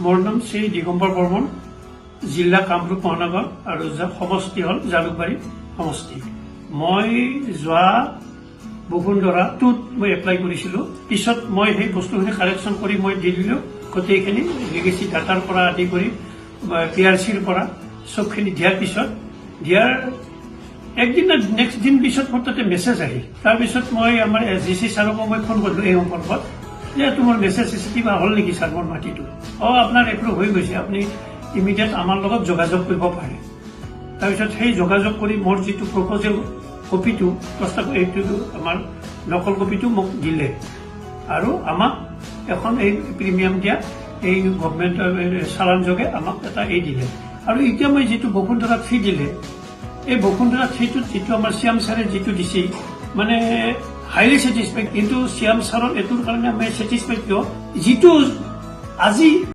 মোৰ নাম শ্ৰী দিগম্বৰ বৰ্মন, জিলা কামৰূপ মহানগৰ আৰু সমষ্টি হ'ল জালুকবাৰী সমষ্টি। মই যোৱা বসুন্ধৰা 2ত মই এপ্লাই কৰিছিলোঁ। পিছত মই সেই বস্তুখিনি কাৰেকশ্যন কৰি মই দি দিলোঁ গোটেইখিনি, লিগেচি ডাটাৰ পৰা আদি কৰি পিআৰচিৰ পৰা চবখিনি দিয়াৰ পিছত, দিয়াৰ একদিন নেক্সট দিন পিছত মোৰ তাতে মেছেজ আহিল। তাৰপিছত মই আমাৰ এছ ডি চি ছাৰকো মই ফোন কৰিলোঁ এই সম্পৰ্কত যে তোমাৰ মেছেজ আহিছে, কিবা হ'ল নেকি ছাৰ মোৰ মাটিটো? অঁ, আপোনাৰ এপ্ৰুভ হৈ গৈছে, আপুনি ইমিডিয়েট আমাৰ লগত যোগাযোগ কৰিব পাৰে। তাৰপিছত সেই যোগাযোগ কৰি মোৰ যিটো প্ৰপ'জেল কপিটো, প্ৰস্তাৱ, এইটো আমাৰ নকল কপিটো মোক দিলে আৰু আমাক এখন এই প্ৰিমিয়াম দিয়া এই গভমেণ্টৰ চালান যোগে আমাক এটা এই দিলে। আৰু এতিয়া মই যিটো বসুন্ধৰা 3 দিলে, এই বসুন্ধৰা 3টোত যিটো আমাৰ শ্যাম ছাৰে যিটো দিছে, মানে হাইলি ছেটিছফাইড। কিন্তু শ্যাম ছাৰৰ এইটোৰ কাৰণে আমি ছেটিছফাইড। কিয়? যিটো আজি